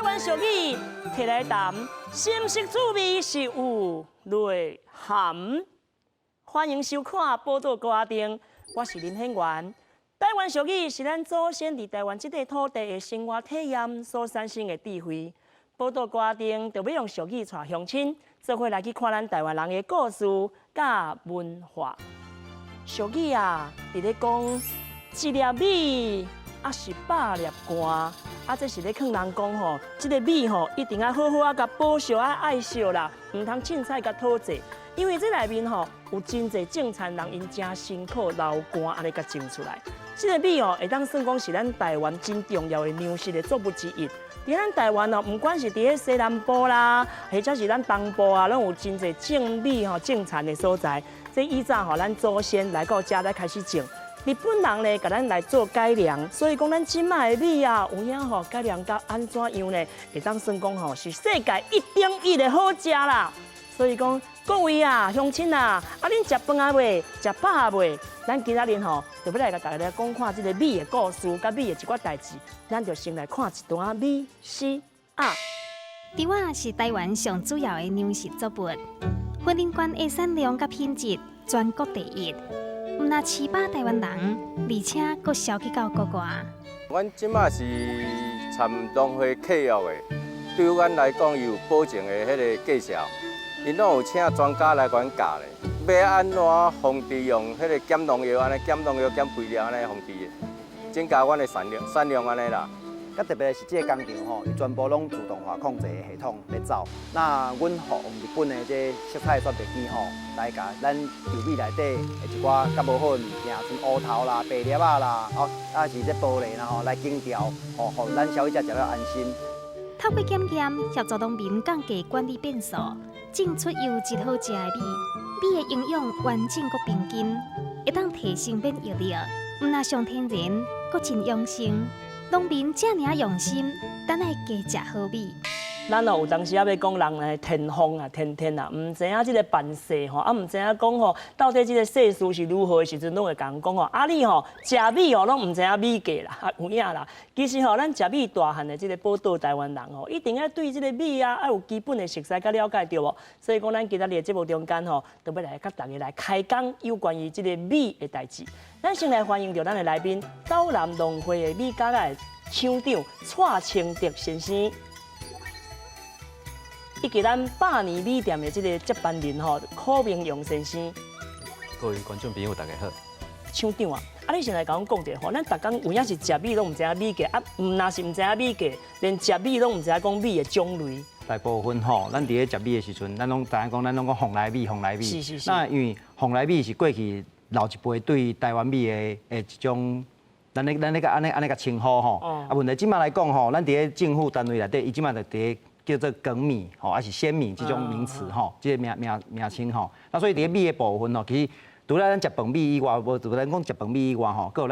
灣俗語提來談，心食滋味是有內涵。歡迎收看《寶島歌仔燈》，我是林顯元。台灣俗語是咱祖先佇台灣這塊土地的生活體驗所產生的智慧。寶島歌仔燈就欲用俗語帶鄉親，做伙來去看咱台灣人的故事佮文化。俗語啊，佇咧講一粒米抑是百粒汗，啊，這是咧勸人講吼，這个米吼一定愛好好啊，共保惜啊愛惜啦，毋通凊彩共討債。因為這內面吼有真濟種田人𪜶誠辛苦流汗按呢共種出來。這个米哦，會當算講是咱台灣真重要的糧食的作物之一。佇咱台灣哦，毋管是佇咧西南部啦，或者是咱東部啊，攏有真濟種米吼種田的所在。這以早吼，咱祖先來到遮才開始種。日本人呢，共咱來做改良，所以講咱這擺的米啊，有影吼改良到按怎樣呢？會當算講吼是世界一等一的好食啦。所以講各位啊，鄉親啊，啊恁食飯啊未？食飽啊未？咱今仔日吼，就欲來共大家來講看這个米的故事，佮米的一寡代誌。咱就先來看一段米絲仔。稻仔是台灣上主要的糧食作物，雲林縣的產量佮品質全國第一。毋但飼飽台灣人，而且閣銷去到國外。阮這馬是參農會契約的，對阮來講有保證的彼个價數。𪜶攏有請專家來共阮教咧，欲按怎防治用彼个減農藥，按呢減農藥、減肥料按呢防治，增加阮的產量、產量按呢啦。較特別的是，這个工廠吼，伊全部攏自動化控制的系統咧走。那阮予用日本的這色彩選別機吼，來共咱稻米內底的一寡較無好的物件，像烏頭啦、白粒仔啦，哦，抑是這玻璃啦吼，來清掉，吼，予咱消費者食了安心。透過檢驗協助農民降低管理變數，種出優質好食的米，米的營養完整閣平均，會當提升免疫力，毋但上天然，閣真養生。農民遮爾用心，咱愛加食好米。咱哦有當時仔欲講人來天風啊，天天啊，毋知影這个辦事吼，啊，毋知影講吼，到底這个世事是如何的時陣，攏會共人講吼，啊你吼食米吼，攏毋知影米價啦，啊有影啦。其實吼，咱食米大漢的這个寶島台灣人吼，一定愛對這个米啊，愛有基本的熟悉佮了解對無？所以講，咱今仔日的節目中間吼，就欲來佮大家來開講有關於這个米的代誌。咱先來歡迎著咱的來賓，斗南農會的米莢仔的廠長蔡清德先生，以及咱百年米店的這个接班人吼，柯明榮先生。各位觀眾朋友，大家好。廠長啊，啊，你先來共阮講一下吼，咱逐工有影是食米攏毋知影米價，啊，毋若是毋知影米價，連食米攏毋知影講米的種類。大部分吼，咱佇咧食米的時陣，咱攏知影講，咱攏講蓬萊米、蓬萊米。那因為蓬萊米是過去老一輩對台灣米的一種，咱咧按呢按呢共稱呼吼。啊，問題這馬來講吼，咱佇咧政府單位內底，伊這馬就佇咧叫做粳米吼，抑是秈米這種名詞吼，這个名稱吼。那所以佇咧米的部分吼，其實除了咱食飯米以外，無除了咱講食飯米以外吼，閣有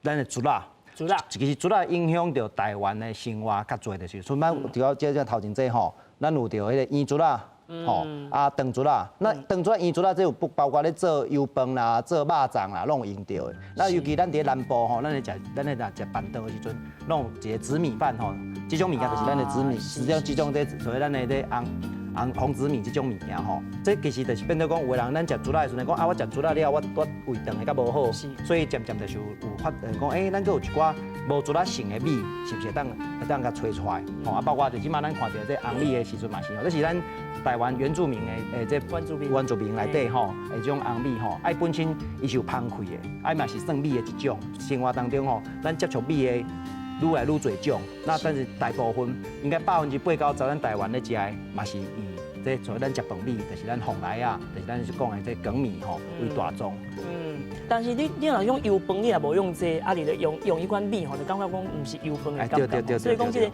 咱的竹仔。竹仔。其實竹仔影響著台灣的生活較濟，就是像咱除了這頭前這吼，咱有著彼个圓竹仔，吼啊長竹仔，那長竹仔、圓竹仔這有不包括咧做油飯啦、做肉粽啦，攏有用著的。那尤其咱佇咧南部吼，咱咧若食辦桌的時陣，攏有一个紫米飯吼，這種物件就是咱的紫米，這種這所謂咱的這紅紫米這種物件吼，這其實就是變做講，有的人咱食竹仔的時陣講啊，我食竹仔了，我胃腸會較無好，所以漸漸就是有發現講，欸，咱閣有一寡無竹仔性的米，是毋是會當共揣出來？吼啊，包括就這馬咱看著這紅米的時陣嘛是吼，這是咱台灣原住民的這原住民內底吼，的這種紅米吼，啊，本身伊是有芳氣的，啊嘛是算米的一種。生活當中吼，咱接觸米的愈來愈濟種，那但是大部分應該80%-90%咱台灣咧食的嘛是以這所謂咱食飯米，就是咱蓬萊啊，就是咱講的這粳米吼為大宗。嗯，但是你若用油飯，你若無用這個，啊，你就用彼款米吼，就感覺講毋是油飯的感覺。所以講這个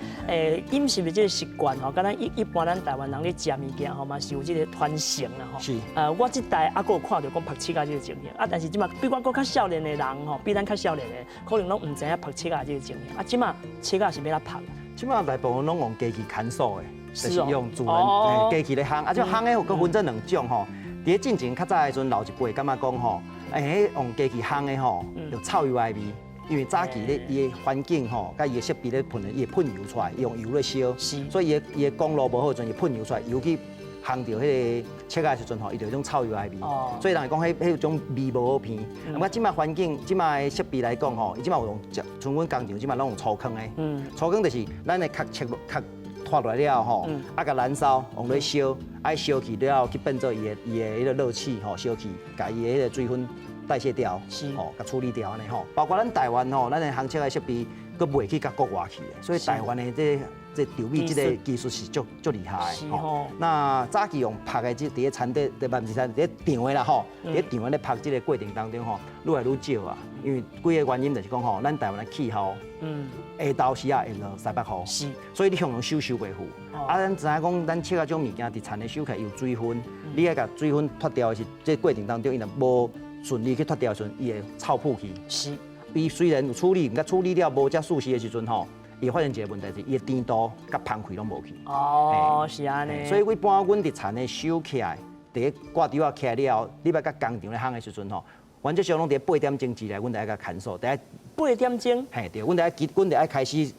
飲食的這个習慣吼，佮咱一般咱台灣人咧食物件吼嘛是有這个傳承啦吼。我這代猶閣有看著講曝七仔這个情形，啊，但是這馬比我閣較少年的人吼，比咱較少年的，可能攏毋知影曝七仔這个情形。啊，這馬七仔是欲按怎曝？這馬大部分攏用機器牽手的，就是用自然機器咧烘。啊，這烘的有閣分做兩種吼。佇咧進前較早的時陣，老一輩感覺講吼，欸，彼用機器烘的吼，有臭油的味。因為早期咧，伊的環境吼，佮伊的設備咧噴的，伊會噴油出來，用油咧燒，所以伊的管路無好的時陣，伊噴油出來，油去烘著彼個切仔的時陣吼，伊就有種臭油的味。所以人會講彼彼種味無好鼻。啊，這擺環境，這擺設備來講吼，伊這擺有用，像阮工廠這擺攏用粗糠的。粗糠就是咱的殼切殼脫落來了後吼，啊，共燃燒，用咧燒，愛燒去了後去變做伊的彼個熱氣吼，燒去，共伊的彼個水分代謝掉，吼，共處理掉按呢吼。包括咱台灣吼，咱的烘切的設備，閣賣去共國外去的，所以台灣的這這稻米這個技術是足足厲害的吼。那早期用曝的這佇咧田底，毋是田，佇咧場的啦吼，佇咧場的咧曝這個過程當中吼，愈來愈少啊。因為幾個原因就是講吼，咱台灣的氣候，下晝時啊會落西北雨，所以你向陽收收袂赴。啊，咱知影講，咱切仔這種物件佇田裡收起來有水分，你愛共水分脫掉的是，這個過程當中，伊若無順利去脫掉的時陣，伊會臭噗去。伊雖然有處理，毋過處理了無遮舒適的時陣吼，伊會發現一個問題是，伊的甜度佮芳氣攏無去。哦，是按呢。所以一般阮佇田裡收起來，佇咧掛吊仔起來了後，你欲佮工廠咧烘的時陣吼，原則上攏佇八點鐘之內，阮就愛共牽數，第一八點鐘。嘿，對，阮就愛開始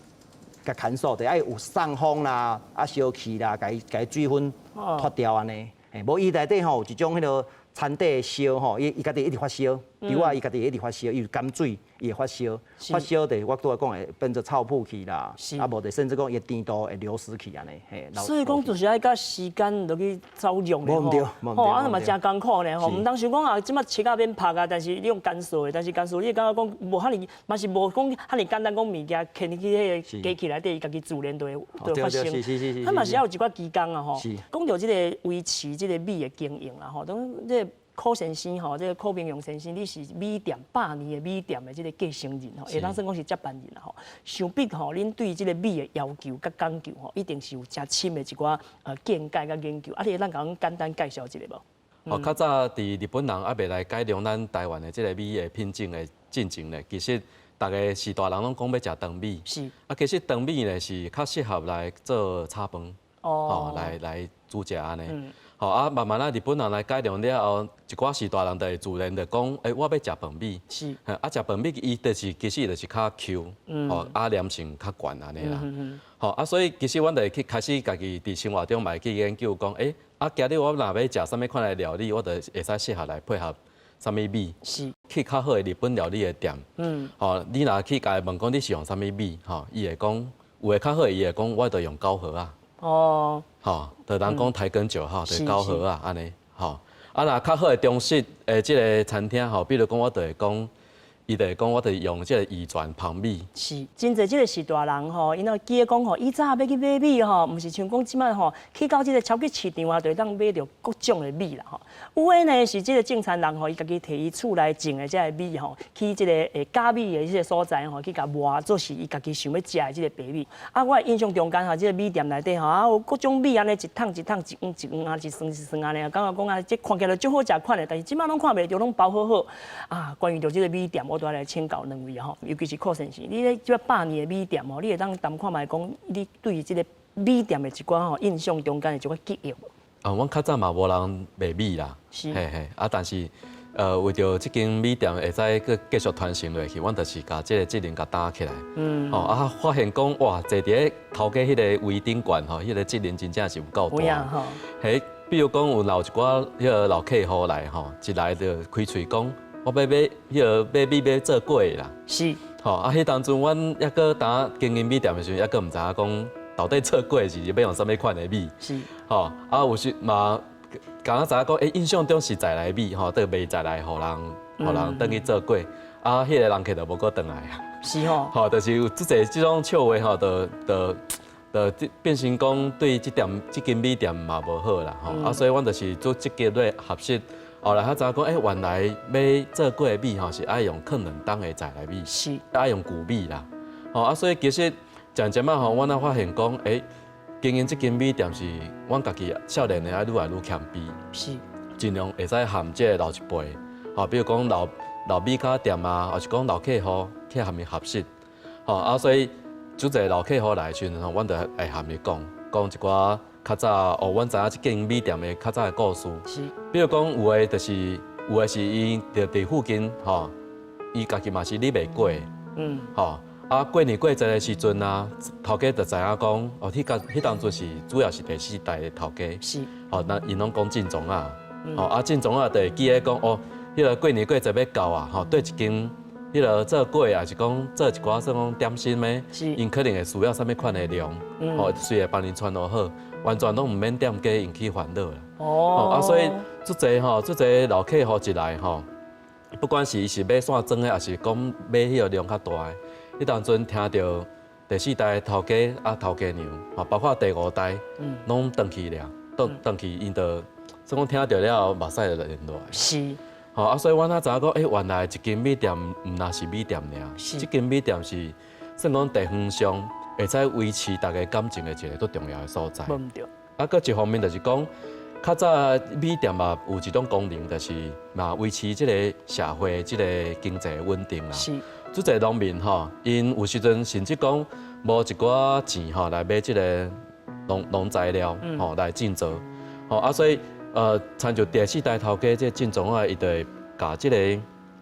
共牽數，就愛有送風啦、啊燒氣啦，共伊共伊水分脫掉按呢。嘿，無伊內底吼有一種彼個田底的燒吼，伊伊家己一直發燒，稻仔伊家己一直發燒，伊有鹹水，伊會發燒，發燒就我拄仔講會變做臭噗去啦，啊無就甚至講伊的甜度會流失去按呢，嘿。所以講就是愛佮時間落去走量的無毋對，吼，啊嘛誠艱苦呢吼，毋通想講啊，這擺切仔免曝啊，但是你用乾燥的，但是乾燥你會感覺講無遐爾，嘛是無講遐爾簡單，講物件牽去彼個機器內底，伊家己自然就會發生。它嘛是要有一寡機工啊吼。講著這個維持這個米的經營啦吼，當這個柯先生吼，這個柯明勇先生，你是米店百年的米店的這個繼承人吼，會當算講是接班人啦吼。想必吼，恁對這個米的要求佮講究吼，一定是有誠深的一寡見解佮研究。啊，你會當共阮簡單介紹一下無？哦，較早佇日本人猶未來改良咱台灣的這個米的品種的進前咧，其實逐个序大人攏講欲食長米。啊，其實長米咧是較適合來做炒飯，哦，來煮食按呢。吼啊，慢慢啊，日本人來改良了後，一寡序大人就會自然就講，欸，我欲食飯米。啊，食飯米伊就是其實就是較 Q，吼，啊黏性較懸按呢啦。吼啊，所以其實阮就會去開始家己佇生活中嘛會去研究講，欸，啊，今日我若欲食啥物款的料理，我就會使適合來配合啥物米。去較好的日本料理的店，吼，你若去共伊問講你是用啥物米，吼，伊會講有的較好的，伊會講我就用高和仔。吼，就人講台根9號，就是高和仔按呢，吼。啊，若較好的中式的這个餐廳吼，比如講我就會講，伊就會講我就用這个遺傳芳米。是，真濟這个序大人吼，𪜶會記得講吼，以早欲去買米吼，毋是像講這擺吼，去到這个超級市場啊，就會當買著各種的米啦吼。有的呢是這个種田人吼，伊家己提伊厝內種的這个米吼，去這个軋米的這个所在吼，去共磨做是伊家己想欲食的這个白米。啊，我的印象中間吼，這个米店內底吼，啊有各種米按呢一桶一桶一甕一甕啊，一箱一箱按呢，感覺講啊，這看起來足好食款的，但是這擺攏看袂著，攏包好好。啊，關於著這个米店，我都來請教兩位吼，尤其是柯先生，你咧這百年的米店吼，你會當談看覓講，你對這个米店的一寡吼印象中間的一寡記憶無？啊，阮較早嘛無人賣米啦，嘿嘿，啊，但是為著這間米店會使閣繼續傳承落去，阮就是共這个責任共擔起來。吼啊，發現講哇，坐佇咧頭家彼个位頂懸吼，彼个責任真正是有夠大。嘿，比如講有老一寡彼个老客戶來吼，一來就開喙講，我欲買彼个買米欲做粿啦。吼啊，彼當陣阮猶閣當經營米店的時陣，猶閣毋知影講到底做粿是欲用啥物款的米。吼啊，有時嘛，敢若知影講，欸，印象中是在來米吼，都賣在來予人，予人轉去做粿，啊，彼个人客就無閣轉來啊。是吼。吼，就是有足濟這種笑話吼，就就就變成講對這店這間米店嘛無好啦，吼啊，所以阮就是做積極咧學習。後來才知影講，欸，原來欲做粿的米吼是愛用囥兩冬的在來米，愛用舊米啦。吼啊，所以其實漸漸仔吼，阮仔發現講，欸，經營這間米店是阮家己少年的愛愈來愈謙卑，盡量會使和這个老一輩，吼，比如講老老米仔店啊，抑是講老客戶去和伊學習，吼啊，所以足濟老客戶來的時陣吼，阮就會和伊講講一寡較早哦，阮知影這間米店的較早的故事。比如講有的就是有的是伊佇附近吼，伊家己嘛是咧賣粿。吼，啊過年過節的時陣啊，頭家就知影講，哦，彼個彼當陣是主要是第四代的頭家，吼，那𪜶攏講正宗啊，吼，啊正宗啊，就會記得講，哦，彼個過年過節欲到啊，吼，對一間彼個做粿，抑是講做一寡算講點心的，𪜶可能會需要啥物款的量，吼，隨會幫𪜶傳落好，完全攏毋免店家𪜶去煩惱啦。啊，所以足濟吼，足濟老客戶一來吼，不管是伊是買散裝的，抑是講買彼個量較大的，彼當陣聽著第四代頭家啊頭家娘，吼，包括第五代，攏轉去了，轉轉去𪜶就，算講聽著了後，目屎就流落來。吼啊，所以阮才知影講，欸，原來一間米店毋若是米店爾，這間米店是算講地方上會使維持大家感情的一個足重要的所在。無毋對。啊，閣一方面就是講，較早米店嘛有一種功能，就是嘛維持這个社會這个經濟穩定啦。足濟農民吼，𪜶有時陣甚至講無一寡錢吼來買這个農材料吼來種作，吼啊，所以親像第四代頭家這正宗啊，伊就會共這个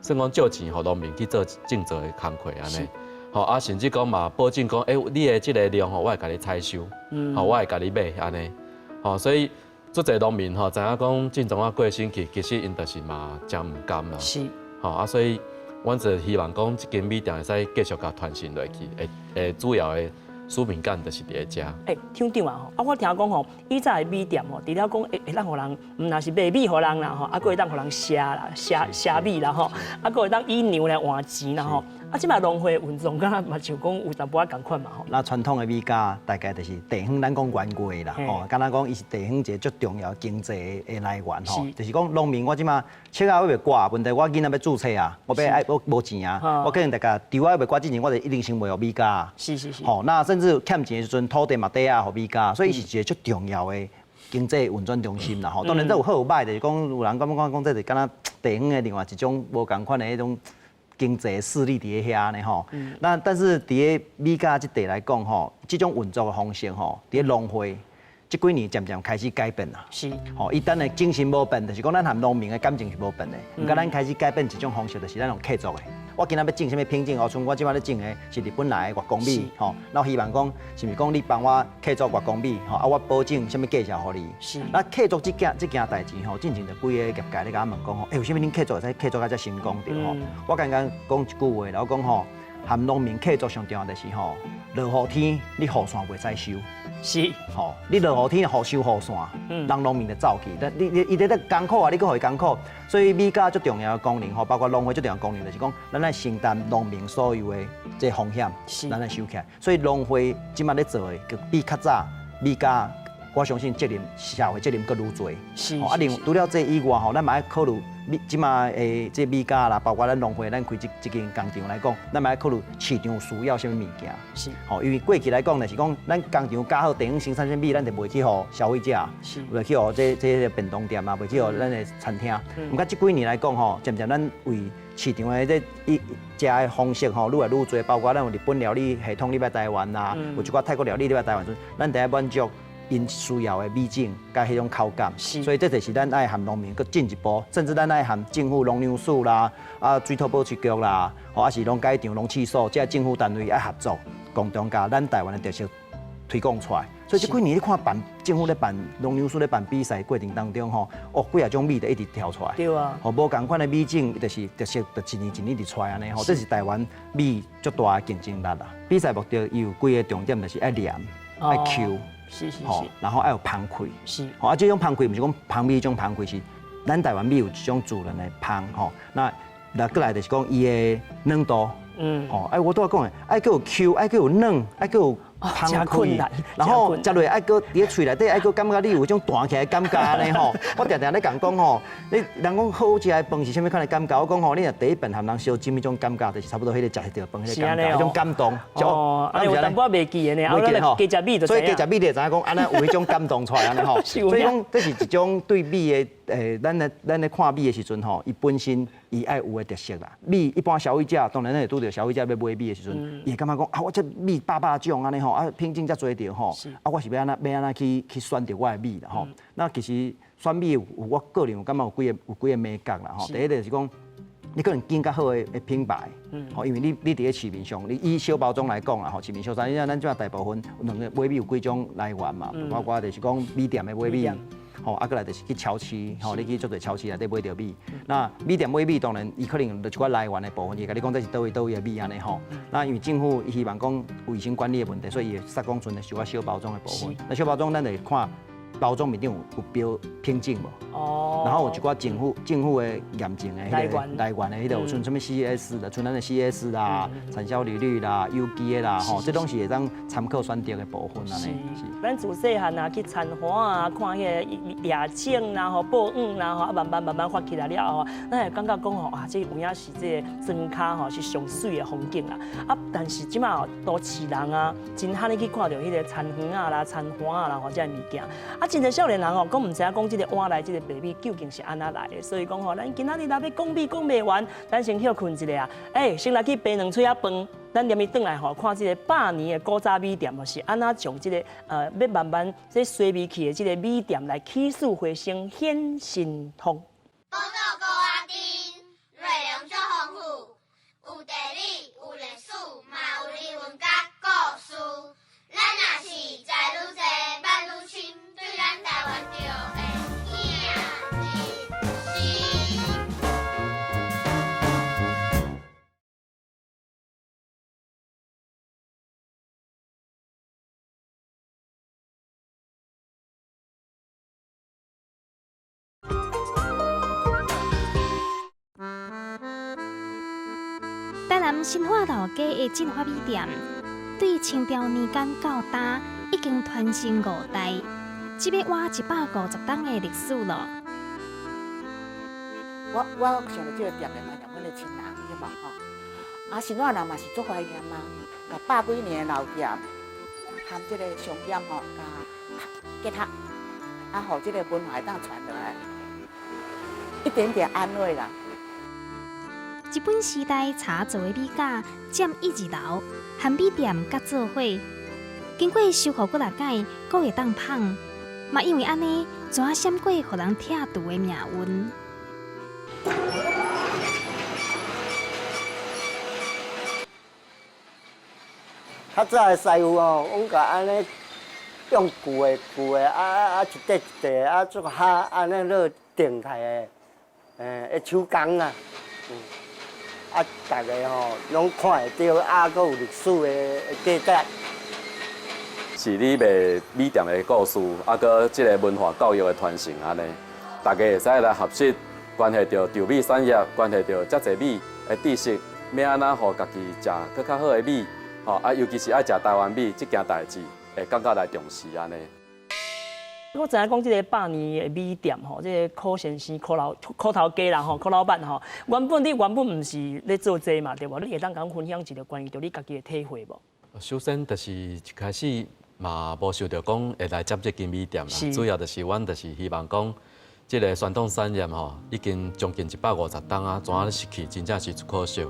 算講借錢予農民去做種作的工課按呢。吼啊，甚至講嘛保證講，欸，你的這个量吼，我會共你採收，吼，我會共你買按呢。吼，所以足濟農民吼，知影講正宗啊過身去，其實𪜶就是嘛誠毋甘啦。吼啊，所以阮就希望講，這間米店會使繼續共傳承落去，會會主要的使命感就是佇咧遮。欸，廠長啊吼，啊我聽講吼，以早的米店吼，除了講會會當予人，毋若是賣米予人啦吼，啊，閣會當予人賒啦，賒賒米啦吼，啊，閣會當以糧來換錢啦吼。啊，這擺農會運作敢若嘛像講有淡薄仔仝款嘛吼。那傳統的米家大概就是地方咱講原味啦，吼，敢若講伊是地方一个足重要經濟的來源吼，就是講農民我這擺粟仔欲割，問題我囡仔欲註冊啊，我欲愛我無錢啊，我可能大概稻仔欲割之前，我就一定先賣予米家。吼，那甚至欠錢的時陣，土地嘛抵押予米家，所以伊是一个足重要的經濟運轉中心啦。吼，當然這有好有歹，就是講有人感覺講這是敢若地方的另外一種無仝款的彼種經濟勢力佇咧遐呢吼。那但是佇咧米家這塊來講吼，這種運作的方式吼，佇咧農會這幾年漸漸開始改變啦。吼，伊等的精神無變，就是講咱和農民的感情是無變的。毋過咱開始改變一種方式，就是咱用契作的。我今仔欲種啥物品種，哦，像我這擺咧種的是日本來的月光米，吼。那我希望講，是毋是講你幫我契作月光米，吼，啊，我保證啥物價錢予你。那契作這件代誌吼，進前就幾个業界咧共我問講吼，欸，為啥物恁契作會使契作甲遮成功著吼？我簡單講一句話，我講吼，和農民契作上重要就是吼，落雨天你雨傘袂使收。吼，你落雨天雨收雨傘，人農民就走去。但你你伊咧咧艱苦啊，你閣予伊艱苦。所以米家最重要的功能吼，包括農會最重要的功能，就是講，咱愛承擔農民所有的這風險，咱愛收起來。所以農會這擺咧做的，比較早米家，我相信責任社會責任閣愈濟。啊，另除了這以外吼，咱嘛愛考慮米這擺的這米家啦，包括咱農會，咱開這這間工廠來講，咱嘛愛考慮市場需要啥物物件。吼，因為過去來講，就是講咱工廠加好地方生產啥米，咱就賣去予消費者，賣去予這這便當店啊，賣去予咱的餐廳。毋過這幾年來講吼，漸漸咱為市場的這一食的方式吼，愈來愈濟，包括咱有日本料理系統入來台灣啦，有一寡泰國料理入來台灣，咱得愛滿足𪜶需要的米種佮彼種口感，所以這就是咱愛和農民閣進一步，甚至咱愛和政府農糧署啦、啊水土保持局啦，吼抑是農改場、農試所，這政府單位愛合作，共同共咱台灣的特色推廣出來。所以這幾年你看辦政府咧辦農糧署咧辦比賽過程當中吼，哦幾仔種米就一直跳出來。吼無仝款的米種，就是特色，就一年一年直出來按呢吼，這是台灣米足大的競爭力啦。比賽目的伊有幾个重點，就是愛黏、愛 Q。吼，然後愛有芳氣。吼啊，這種芳氣毋是講芳米彼種芳氣，是咱台灣米有一種自然的芳吼。那來過來就是講伊的軟度。吼，哎，我拄仔講的，愛閣有 Q，愛閣有軟，愛閣有芳氣，然後食落愛閣佇咧喙內底，愛閣感覺你有彼種彈起來的感覺按呢吼。我定定咧共講吼，你人講好食的飯是啥物款的感覺？我講吼，你若第一遍和人相斟彼種感覺，就是差不多彼个食著飯彼个感覺，彼種感動。哦，啊，有淡薄仔袂記的呢，袂記吼。加食米就所以加食米你就知影講，按呢有彼種感動出來按呢吼。所以講這是一種對米的，咱咧看米的時陣吼，伊本身伊愛有的特色啦。米一般消費者當然咱會拄著消費者欲買米的時陣，伊會感覺講啊，我這米百百種按呢吼，啊品種遮濟著吼，啊我是欲按怎欲按怎去去選擇我的米啦吼。那其實選米有我個人有感覺有幾个有幾个眉角啦吼。第一個就是講，你可能揀較好的品牌，吼，因為你佇咧市面上，你以小包裝來講啦，吼，市面上，你知咱這大部分兩个買米有幾種來源嘛，包括就是講米店的買米，吼，啊，閣來就是去超市，吼，你去足濟超市內底買著米。那米店買米，當然伊可能就一寡來源的部分，伊會共你講這是佗位佗位的米按呢吼。那因為政府伊希望講衛生管理的問題，所以伊會殺講賰一寡小包裝的部分。那小包裝咱就會看包裝面頂有標品種無？哦。然後有一寡政府的驗證的彼个來源的彼个，有像啥物 CS 的，像咱的 CS 啦、產銷履歷啦、有機的啦，吼，這攏是會當參考選擇的部分按呢。是。咱自細漢啊去田花啊，看彼个夜景啦、吼報雨啦、吼啊慢慢慢慢發起來了後，咱會感覺講吼啊，這有影是這個莊跤吼是上媠的風景啦。啊，但是這馬都市人啊，真罕去看著彼个田園仔啦、田花仔啦吼，這个物件。啊，真濟少年人哦，講毋知影講這个碗內這个白米究竟是按怎來的，所以講吼，咱今仔日若欲講米講袂完，咱先歇睏一下啊。欸，先來去白兩喙仔飯，咱連伊轉來吼，看這个百年的古早米店是按怎將這个欲慢慢這衰微去的這个米店來起死回生顯神通。寶島孤仔頂，內容足豐富，有地理，有歷史，嘛有人文佮故事。咱若是知愈濟，捌愈深，對咱台灣就會疼一心。台南新化老街的進發米店，對清朝年間到今已經傳承五代，這欲倚150冬的歷史咯。我想著這个店的懷念阮的親人，對無吼？啊，新化人嘛是足懷念啊，共百幾年的老店，含這個商業吼，共結合，啊，予這个文化會當傳落來，一點點安慰啦。日本時代茶做的米價佔一二流，和米店佮做伙，經過修復幾若擺，閣會當芳。嘛因為按呢，怎閃過予人拆除的命運。較早的師傅吼，攏共按呢用舊的舊的，啊啊啊一塊一塊啊，做較按呢落定起來的，欸，手工啊，啊，逐个吼攏看會著，啊，閣有歷史的價值。是咧賣米店的故事，啊，閣這个文化教育的傳承按呢，大家會使來學習，關係著稻米產業，關係著遮濟米的知識，欲按怎予家己食閣較好的米，吼啊，尤其是愛食台灣米這件代誌，會更加來重視按呢。我知影講這个百年的米店吼，這个柯先生、柯老、柯頭家啦吼，柯老闆吼，原本你原本毋是咧做這个嘛，對無？你會當共阮分享一个關於著你家己的體會無？首先就是一開始嘛，無想著講會來接這間米店啦，主要就是阮就是希望講，這个傳統產業吼，已經將近150冬啊，怎啊失去，真正是足可惜。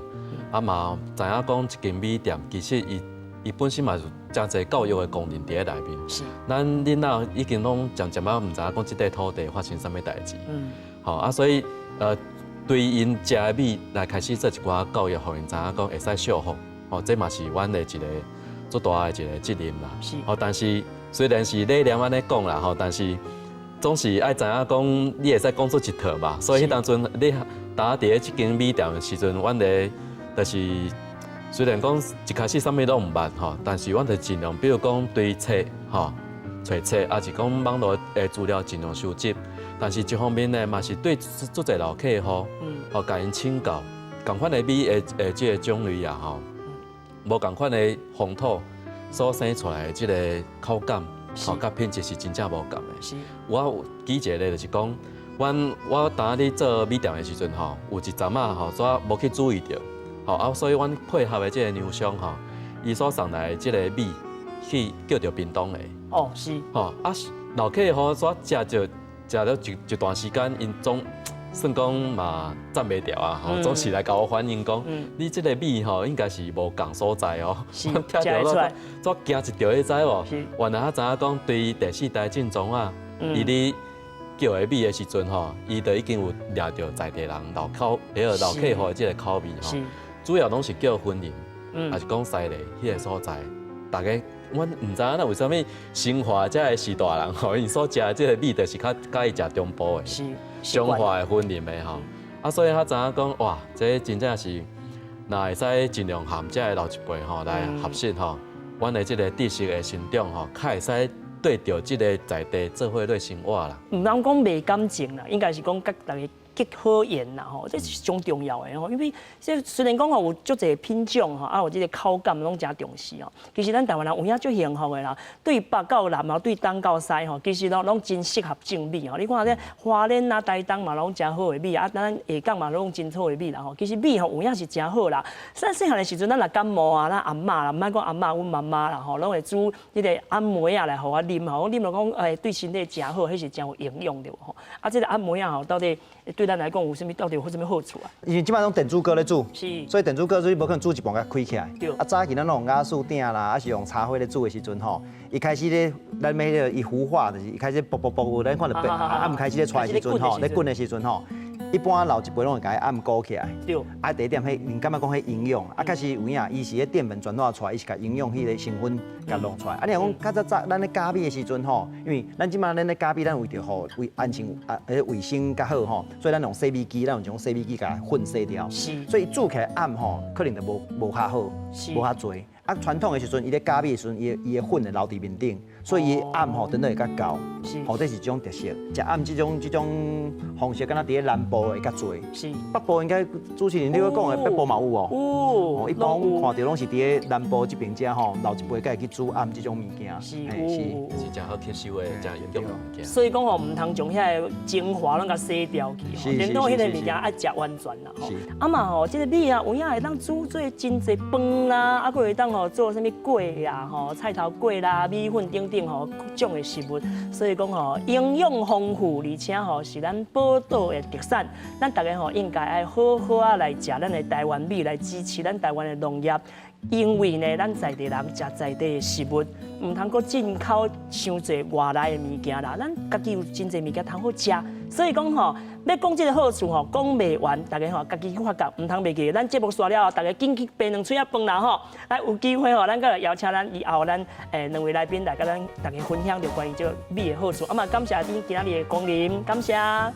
啊嘛，知影講這間米店其實伊本身嘛有誠濟教育的功能佇咧內面。咱囡仔已經攏漸漸仔毋知影講這塊土地發生啥物代誌。吼啊，所以對𪜶食的米來開始做一寡教育，予𪜶知影講會使惜福。吼，這嘛是阮的一个足大的一个責任啦。吼，但是雖然是理念按呢講啦，吼，但是總是愛知影講，你會使講出一套嘛。所以彼當陣你當佇咧這間米店的時陣，阮咧就是雖然講一開始啥物攏毋捌吼，但是阮就盡量，比如講對冊吼，揣冊，抑是講網路的資料盡量收集。但是一方面呢，嘛是對足濟老客戶，吼，共𪜶請教，仝款的米的的這个種類啊吼，無仝款的風土所生出來的這个口感，吼，佮品質是真正無仝的。我有舉一個例，就是講，阮我當咧做米店的時陣吼，有一陣仔吼，煞無去注意著，吼啊，所以阮配合的這个糧商吼，伊所送來的這个米去叫著屏東的。哦，是。吼啊，老客戶煞食著食了一段時間，𪜶總算講嘛讚袂牢啊，吼，總是來共我反映講，你這个米吼應該是無仝所在哦。我聽著我煞驚一跳，你知無？原來才知影講，對第四代正宗啊，伊咧叫的米的時陣吼，伊就已經有掠著在地人老口，彼个老客戶的這个口味吼。主要攏是叫雲林，抑是講西螺彼个所在，逐家阮毋知影那為啥物新化遮的序大人吼，𪜶所食的這个米就是較佮意食中部的，彰化的雲林的吼。啊，所以才知影講哇，這真正是，若會使盡量和遮的老一輩吼來學習吼，阮的這个知識的成長吼，較會使對著這个在地做伙來生活啦。毋通講袂感情啦，應該是講佮逐家結好緣啦吼，這是上重要的吼。因為這雖然講吼有足濟品種吼，啊有這个口感攏誠重視吼。其實咱台灣人有影足幸福的啦，對北到南啊，對東到西吼，其實攏攏真適合種米吼。你看這花蓮啊、台東嘛攏誠好的米啊，咱下港嘛攏真好的米啦吼。其實米吼有影是誠好啦。咱細漢的時陣，咱若感冒啊，咱阿嬤啦，毋莫講阿嬤，阮媽媽啦吼，攏會煮彼个頷梅仔來予我啉吼，啉落講對身體誠好，彼是誠有營養的吼。啊，這个頷梅仔吼，到底對咱來講有啥物？到底有啥物好處啊？因為這擺攏電煮鍋咧煮，所以電煮鍋所以無可能煮一半共開起來。啊，早期咱攏用瓦斯鼎啦，抑是用柴火咧煮的時陣吼，一開始咧，咱欲彼个伊糊化，就是一開始啵啵啵，咱看著變，啊，毋開始咧掣的時陣吼，咧滾的時陣吼，一般老一輩攏會共伊按勾起來。啊，第一點彼，𪜶感覺講彼營養，啊，確實有影，伊是彼澱粉轉化出來，伊是共營養彼个成分共弄出來。啊，你若講較早早咱咧加米的時陣吼，因為咱這擺咱咧加米，咱為著予衛安全啊，彼个衛生較好吼，所以咱用洗米機，咱用這種洗米機共粉洗掉。所以煮起來暗吼，可能就無無較好，無較濟。啊，傳統的時陣，伊咧加米的時陣，伊的粉會留佇面頂，所以伊的暗吼，等等會較厚。吼，這是一種特色。食暗這種這種方式，敢若佇咧南部會較濟。北部應該主持人你閣講的北部嘛有哦。有。一般看著攏是佇咧南部這邊遮吼，老一輩較會去煮暗這種物件。是誠好吸收的，誠營養的物件。所以講吼，毋通將遐个精華攏共洗掉去吼，顛倒彼个物件愛食完全啦吼。啊嘛吼，這个米啊，有影會當煮做真濟飯啦，啊，閣會當吼做啥物粿啊吼，菜頭粿啦、米粉等等吼，各種的食物。所以講吼，營養豐富，而且吼是咱寶島的特產。咱逐家吼應該愛好好仔來食咱的台灣米，來支持咱台灣的農業。因為呢，咱在地人食在地的食物，毋通閣進口傷濟外來的物件啦。咱家己有真濟物件通好食，所以講吼，欲講這个好處吼，講袂完，逐家吼家己去發覺，毋通袂記。咱節目煞了後，逐家緊去白兩喙仔飯啦吼。來有機會吼，咱閣來邀請咱以後咱兩位來賓來佮咱逐家分享著關於這个米的好處。啊嘛，感謝恁今仔日的光臨，感謝。